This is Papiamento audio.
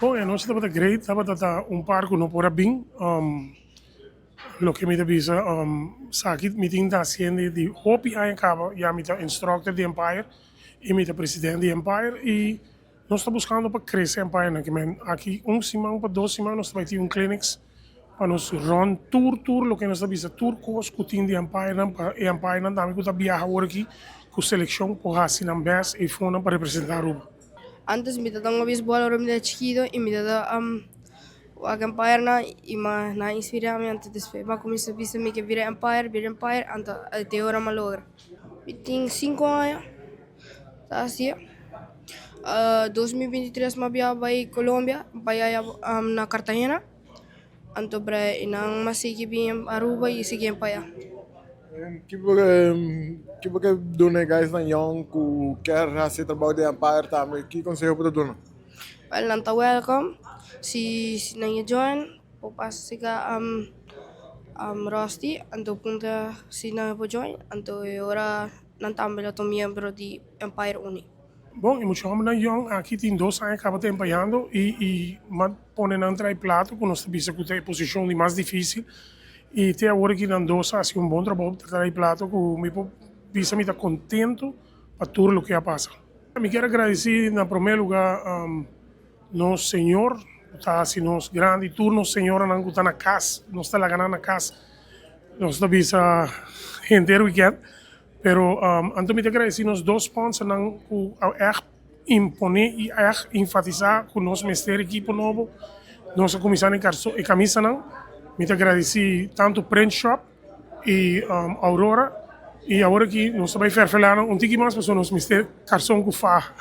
Bon, e anochi tabata great, tabata ta un par ku no por a bin. Loke mi ta bisa, saki mi tin ta hasiendo di hopi aña kaba, ya mi ta instructor di Empire i mi ta presidente di Empire i nos ta buskando pa krese Empire nan. Kimen aki un siman pa dos siman nos ta bai tin un clinics pa nos run tur tur loke nos ta bisa tur kos ku tin di Empire nan pa e Empire nan tambe ku ta biaha awor aki ku selekshon por hasi nan best e fonan pa representa Aruba. Antes mi ta tanga beisbol ora mi ta chikito y mi ta ta wak umpire nan y ma nan inspira mi anto despues mi a cuminsa bisa mi ke bira umpire bira umpire anto te ora mi a logra. Mi tin cinco aña ta hacia 2023 mi a biaha bay Colombia bay aya na Cartagena. Anto bra e nan mas sigui bin Aruba y sigui pa allá. Ki bo ki bo ke duna e guysnan yong ku kier hasi e trabou di umpire tambe? Ki konseho bo ta duna? Wel nan ta welcome si si nan ke join por pasa cerca Rusty anto puntra si nan por join anto e ora nan tambe lo ta un miembro di Empire Uni. Bon, e mucha hombernan yong aki tin dos aña kaba ta empayando y y ma pone nan trae plato ku nos ta bisa ku ta e posishon di mas difisil y te awor aki nan dos a hasi un bon trabou ta trae plato ku mi por bisa mi ta kontento pa tur loke a pasa. Mi kier a gradisi na prome luga nos Señor ku ta hasi nos grandi, tur nos señoranan ku ta na kas, nos ta laga nan na kas, nos ta bisa henter wikènt. Pero anto mi ta gradeci nos dos sponsornan cu a echt impone y echt enfatisa cu nos mester ekipo nobo. Nos a cuminsa na e camisanan. Mi ta gradeci tanto Print Shop y Aurora. Y awor aki nos ta bay ferfela nan un tiki mas pasobra nos mester carson cu faha.